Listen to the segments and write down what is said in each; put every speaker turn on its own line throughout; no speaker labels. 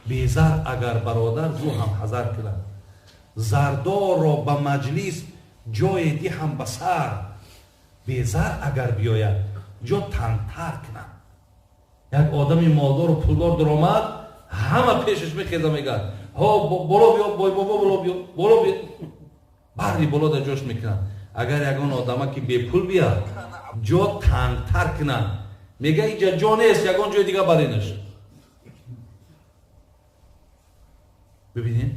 Безар агар бародар зу ҳам ҳазар кунад. Зардорро ба маҷлис ҷое диҳам ба сар, безар агар биёяд ҷо тангтар кунад. Як одами молдору пулдор даромад, ҳама пешаш мехеза, мегӯяд: ҳо, боло биё, бой бобо, боло биё, боло биё. Барри боло дар ҷош мекунад. Агар ягон одама ки бепул биёд, ҷо тангтар кунад, мега инҷа ҷо нест, ягон ҷои дига баринаш. Бибинед,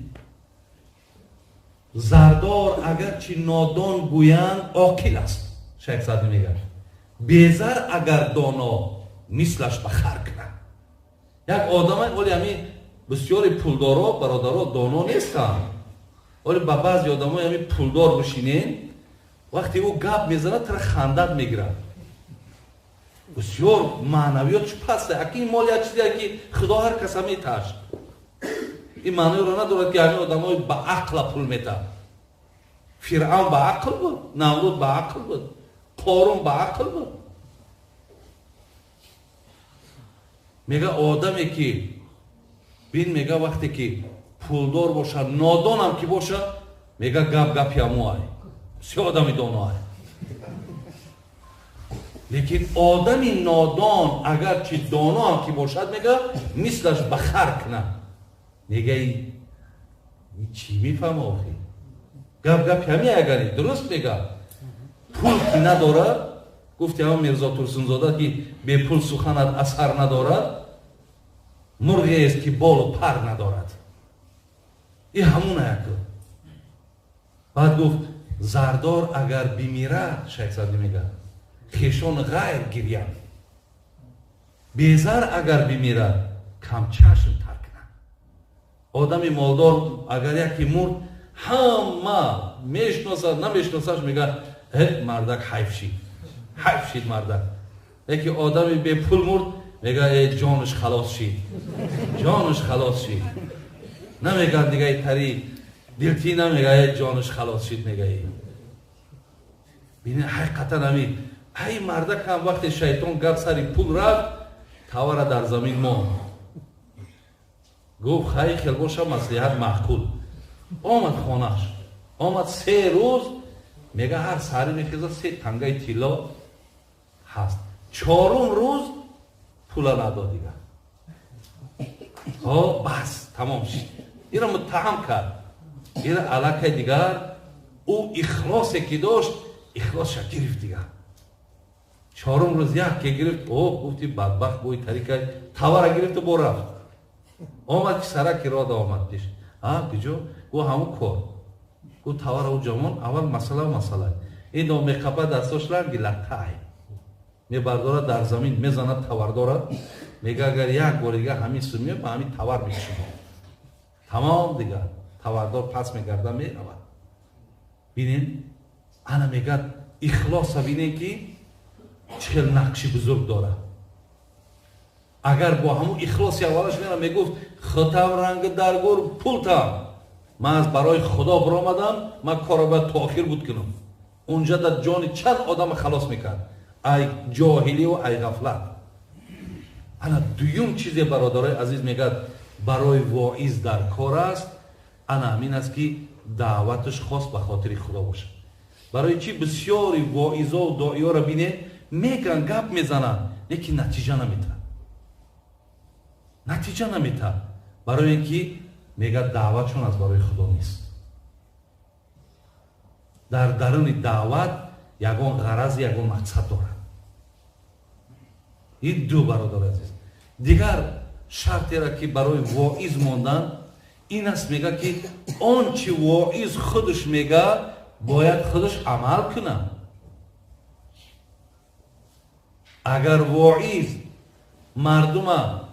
зардор агарчи нодон гӯянд, оқил аст, Шайх Саъдӣ мегӯяд. Безар агар доно, мислаш ба хар кунад. Як одама оли ҳамин бисёри пулдоро, бародаро, доно нестанд. Оли ба баъзе одамои ҳамин пулдор бишинен, вақте ӯ гап мезанад, тара хандат мегирад. Бисёр маънавиётш паст. Аки ин мол як чизе ки Худо ҳар каса меташт. Ин маъноеро надорад, ки ҳамин одамои ба ақла пул метаҳад. Фиръавн ба ақл буд, Намруд ба ақл буд, Қорун ба ақл буд. Мега одаме ки бин, мега вақте ки пулдор бошад, нодонам ки бошад, мега гап гапи ҳамо ай, бисёр одами доно ай. Лекин одами нодон агарчи доноам ки бошад, мега мислаш ба хар кунад. Мега и чӣ мефаҳма охи? Гап гапи ҳами агари дуруст мега. Пул ки надорад, гуфти ҳамон Мирзо Турсунзода ки бепул суханат асар надорад, мурғест ки болу пар надорад. И ҳамун аяку. Баъд гуфт: зардор агар бимирад, Шайх Саъдӣ мега, хешон ғайр гирянд. Безар агар бимирад, камчашм тар кунад. Одами молдор агар яке мурд, ҳама мешиносад, намешиносаш, мега: э, мардак ҳайф шид, ҳайф шид мардак. Яке одами бепул мурд, мега: э, ҷонаш халос шид, ҷонаш халос шид. Намегӯяд дигаи тари дилтӣ, намега: э, ҷонаш халос шид, мегаи. Бинед, ҳақиқатан ҳамин ай мардак ҳам вақте шайтон гап сари пул рафт, тавара дар замин монд. Гуфт: хай, хел боша, маслиҳат маъқул. Омад хонаш, омад 3 рӯз, мега ҳар саҳарӣ мехезад, 3 тангаи тилло ҳаст. 4-ум рӯз пула надод дигар. Ҳо, бас, тамом шид. Ира муттаҳам кард. Ира аллакай дигар ӯ ихлосе ки дошт, ихлосша гирифт дигар. 4-ум рӯз як ке гирифт, о, гуфти бадбахт бой тарика тавара гирифту бо рафт. Омад ки сараки рода омад пеш. А, куҷо? Гу ҳамун кор. Гу тавара ӯ ҷамон, аввал масъала масъала. Ин дом меқапа дастош ланги латтай. Мебардорад дар замин, мезанад тавардорад. Мега агар як бор дига ҳамин сумия ба ҳамин тавар мекушам. Тамом дигар. Тавардор пас мегарда меравад. Бинен, ана мегад ихлоса бинен ки чӣ хел нақши бузург дорад. Агар бо ҳамун ихлоси аввалаш мера мегуфт: худам ранг дар гур пултам, ман аз барои Худо биромадам, ман корро бояд то охир буд кунам. Унҷа дар ҷони чанд одама халос мекард ай ҷоҳиливу ай ғафлат. Ана дуюм чизе, бародарои азиз, мегӯяд барои воиз дар кор аст, ана ҳамин аст ки даъваташ хос ба хотири Худо бошад. Барои чӣ бисёри воизову доиёро бинед, мегӯянд, гап мезананд, лекин натиҷа наметаҳад, натиҷа наметаҳад. Барои ин ки мегӯяд даъватшон аз барои Худо нест. Дар даруни даъват ягон ғараз, ягон мақсад дорад. Ин ду, бародари азиз. Дигар шартеро ки барои воиз мондан ин аст, мегӯяд ки он чи воиз худаш мегӯяд, бояд худаш амал кунад. Агар воиз мардума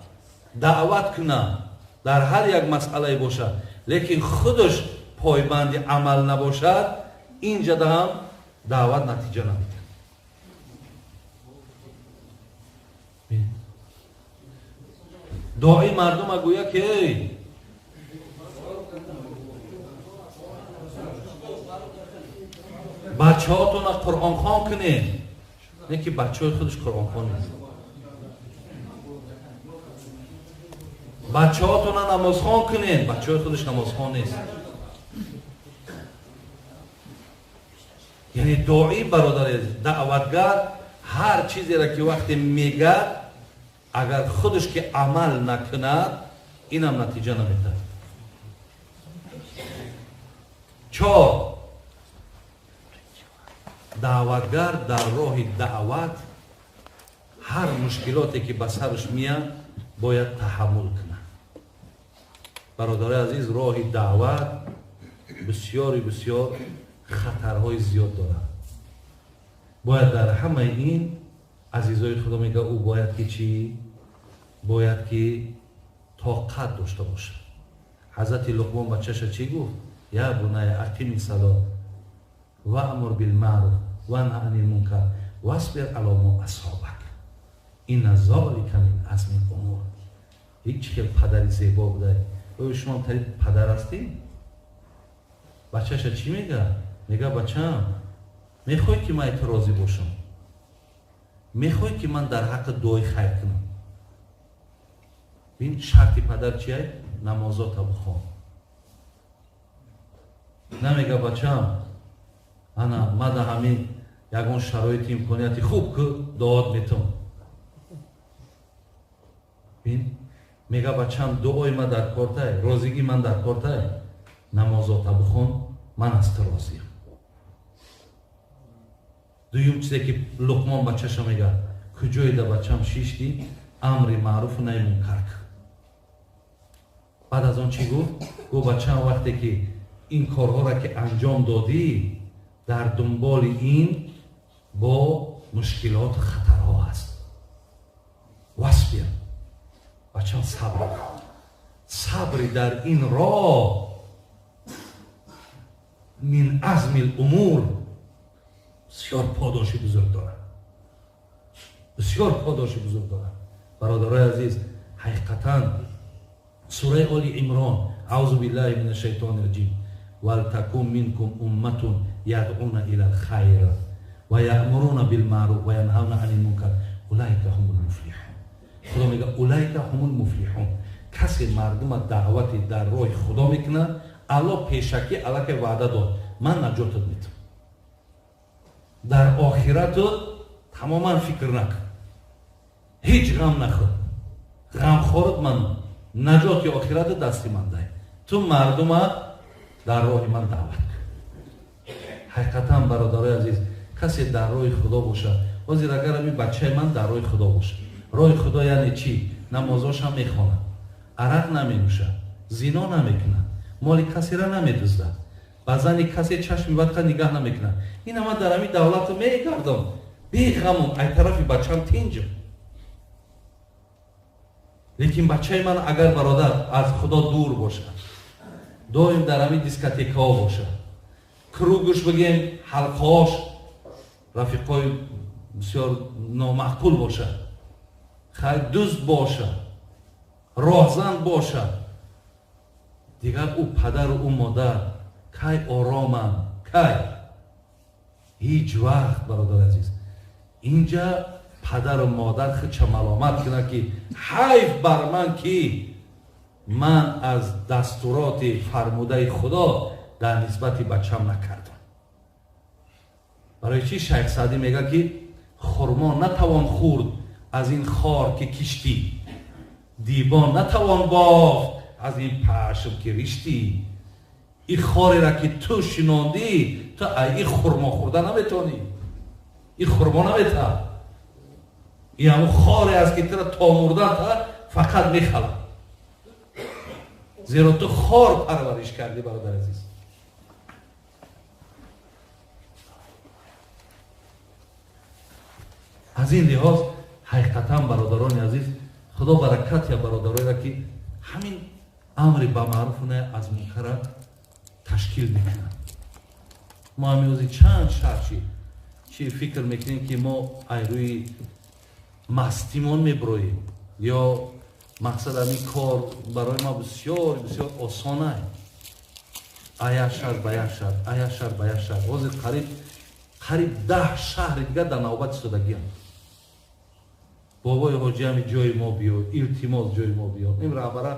даъват кунад дар ҳар як масъалае бошад, лекин худаш пойбанди амал набошад, инҷада ҳам даъват натиҷа намедиҳад. Дои мардума гӯяд ки эй, бачаҳотона қуръонхон кунед, не ки бачаҳои худаш қуръонхон нест. Бачаҳотона намозхон кунед, бачаҳои худаш намозхон нест. Яъне доӣ бародари даъватгар ҳар чизеро ки вақте мегӯяд, агар худаш ки амал накунад, инам натиҷа наметиҳад. Чор, даъватгар дар роҳи даъват ҳар мушкилоте ки ба сараш меяд бояд таҳаммул кунад. Бародарои азиз, роҳи даъват бисёри бисёр хатарҳои зиёд дорад. Бояд дар ҳамаи ин азизои худо мегӯяд, ӯ бояд ки чӣ? Бояд ки тоқат дошта бошад. Ҳазрати Луқмон бачаша чӣ гуфт? Я буная ақими салот ваъмур билмаъруф ванҳа анил мункар васбир ало мо асобак инна золика мин азми умур. Ҳеҷ хел падари зебо будай. Оё шумо тари падар ҳастӣ? Бачаша чӣ мегӯяд? Мегӯяд, бачам, мехоҳӣ ки ман ту розӣ бошам? Мехоҳӣ ки ман дар ҳаққи дуои хайр кунам? Бин, шарти падар чия? Намозота бихон. Намега бачам, ана мада ҳамин ягон шароити имконияти хуб ку дуот метум. Бин, мега бачам, дуои ман дар кортай, розигии ман дар кортай, намозота бихон, ман аз ту розиям. Дуюм чизе ки Луқмон бачаша мега, куҷое да бачам шишти, амри маъруфу наҳи мункар кун. Баъд аз он чӣ гуфт? Гуфт, бачам, вақте ки ин корҳоро ки анҷом додӣ, дар дунболи ин бо мушкилоту хатарҳо ҳаст. Васбир, бачам, сабр кун. Сабри дар ин роҳ мин азми умур бисёр подоши бузург дорад. Бисёр подоши бузург дорад. Бародарои азиз, ҳақиқатан сураи Оли Имрон, аузу биллаҳи минаш шайтони раҷим, валтакун минкум умматун ядъуна илал хайр ва яъмуруна билмаъруф ва янҳавна анил мункар улайка ҳумул муфлиҳун. Худо мегӯяд улайка ҳумул муфлиҳун. Касе мардума даъвати дар роҳи Худо мекунад, Аллоҳ пешакӣ аллакай ваъда дод, ман наҷотат метам. Дар охирату тамоман фикр накун, ҳеҷ ғам нахӯр, ғамхорат ман, наҷоти охирату дасти ман дай, ту мардума дар роҳи ман даъват кун. Ҳақиқатан бародарои азиз, касе дар роҳи Худо бошад, ҳозир агар ҳамин бачаи ман дар роҳи Худо бошад, роҳи Худо яъне чӣ? Намозошам мехонад, арақ наменӯшад, зино намекунад, моли касеро намедуздад, ба зани касе чашми бадқа нигаҳ намекунад. Ин ҳама дар ҳамин давлату мегардам, беғамум, ай тарафи бачам тинҷам. Лекин бачаи ман агар бародар аз Худо дур бошад, доим дар ҳамин дискотекаҳо бошад, кругуш бигем ҳалқаҳош рафиқҳои бисёр номаъқул бошад, хайр дузд бошад, роҳзан бошад, дигар ӯ падару ӯ модар кай оромам, кай? Ҳеҷ вақт, бародар азиз. Инҷа падару модар худша маломат кунад ки ҳайф бар ман ки ман аз дастуроти фармудаи Худо дар нисбати бачам накардам. Барои чӣ Шайх Саъдӣ мегӯяд ки хурмо натавон хӯрд аз ин хор ки киштӣ, дибо натавон бофт аз ин пашм ки риштӣ. Ин хореро ки ту шинондӣ, ту ин хурмо хӯрда наметавонӣ, ин хурмо наметавон. Ин ҳамон хоре аст ки туро то мурдан та фақат мехалад, зеро ту хор парвариш кардӣ, бародар азиз. Аз ин лиҳоз ҳақиқатан бародарони азиз, Худо баракат я бародароеро ки ҳамин амри ба маъруфу наҳй аз мункара ташкил мекунад. Мо ҳамин чанд шаҳр чӣ фикр мекунем ки мо айрӯи мастимон меброем ё мақсад ҳамин кор барои ма бисёр бисёр осон аст. Ая шаҳр ба як шаҳр, ая шаҳр ба як шаҳр. Ҳозир қариб 10 шаҳри дигар дар навбат истодагиам. Бобои ҳоҷи ҳами ҷои мо биё, илтимос ҷои мо биё. Ин раҳбара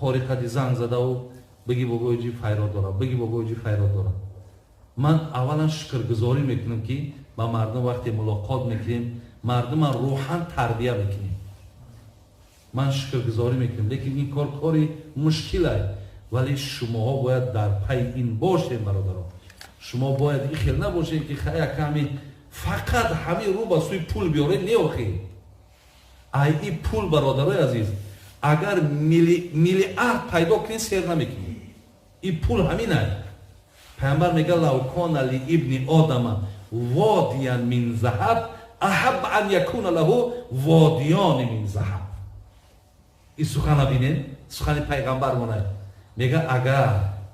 қори қади занг задаву бигӣ бобои ҳоҷи файрод дорам, бигӣ бобои ҳоҷи файрод дорам. Ман аввалан шукргузорӣ мекунам, ки ба мардум вақте мулоқот мекунем, мардума рӯҳан тарбия мекунем. Ман шукргузорӣ мекунам, лекин ин кор кори мушкилай, вале шумоҳо бояд дар пайи ин бошед, бародарон. Шумо бояд ин хел набошед, ки хая ками фақат ҳамин рӯ ба сӯи пул биёред, не охи. Ай и пул, бародарои азиз, агар миллиард пайдо кунед, сер намекунед. И пул ҳаминай. Пайғамбар мега: лав кона ли ибни одама водиян мин заҳаб аҳабба ан якуна лаҳу водиёни мин заҳаб. Ин сухана бинед, сухани пайғамбар монай. Мега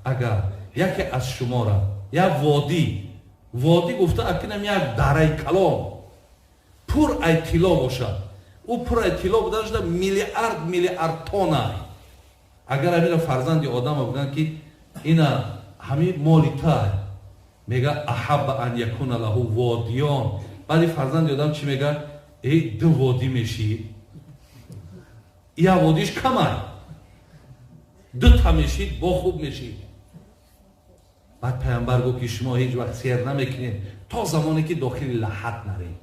агар яке аз шумора як водӣ, водӣ гуфта акинам як дараи калон пур ай тилло бошад, ӯ пур ай тилло буда шуда миллиард миллиард тонай. Агар ҳамина фарзанди одама бигӯянд, ки ина ҳамин моли тай, мега аҳабба ан якуна лаҳу водиён. Баъди фарзанди одам чӣ мега? Эй, ду водӣ мешӣ, як водиш камай, дута мешид, бо хуб мешид. Баъд пайғамбар гуфт, ки шумо ҳеҷ вақт сер намекунед то замоне ки дохили лаҳат наред.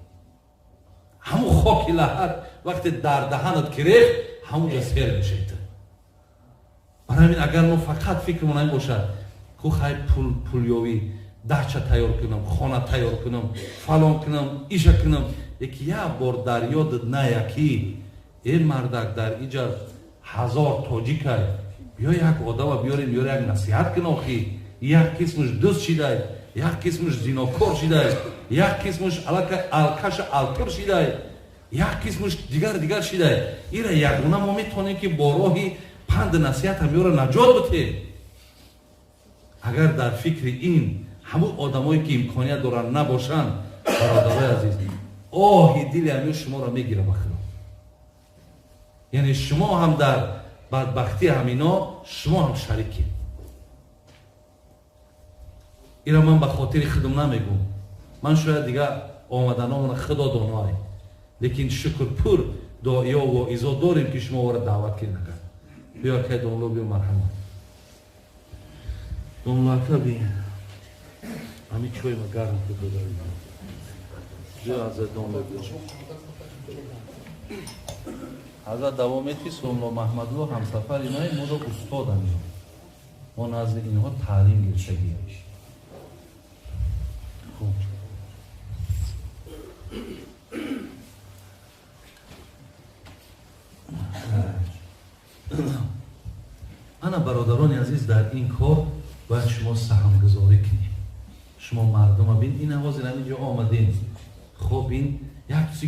Ҳамун хоки лаҳат вақте дар даҳанат ки рехт, ҳамунҷа сер мешед. Барои ҳамин агар мо фақат фикрмон ҳамин бошад, ку хай пулёвӣ, дача тайёр кунам, хона тайёр кунам, фалон кунам, иша кунам, яки як бор дар ёдат ная, ки э мардак, дар иҷа 1000 тоҷикай, биё як одама биёрем, ёра як насиҳат кун, охи як қисмаш дӯст шидай, як қисмаш зинокор шидай, як қисмаш аллакай алкаша алтур шидай, як қисмаш дигар дигар шидай. Ира ягона мо метавонем, ки бо роҳи панди насиҳат ҳам ёра наҷот бутем. Агар дар фикри ин ҳамун одамое ки имконият доранд набошанд, бародарои азиз, оҳи дили ҳамин шуморо мегира ба худо. Яъне шумо ҳам дар бадбахтии ҳамино шумо ҳам шарикед. Ира ман ба хотири худам намегӯм, ман шояд дига омаданомона худо доноай, лекин шукр пур дуоиё воизо дорем, ки шумо вора даъват кунед. Агар биё акай домло, биё, марҳамат домло ака, би ҳамин чойма гарм ку додари. Биё ҳазрат домло, биё ҳазрат, давом мети. Сомло Маҳмадло ҳамсафари май, моро устодам, мо назди инҳо таълим гирифтагием. Хуб, ана бародарони азиз, дар ин кор бояд шумо саҳмгузорӣ кунед. Шумо мардума бин, ин ҳозир ҳамин ҷо омадем, хоб ин як чизи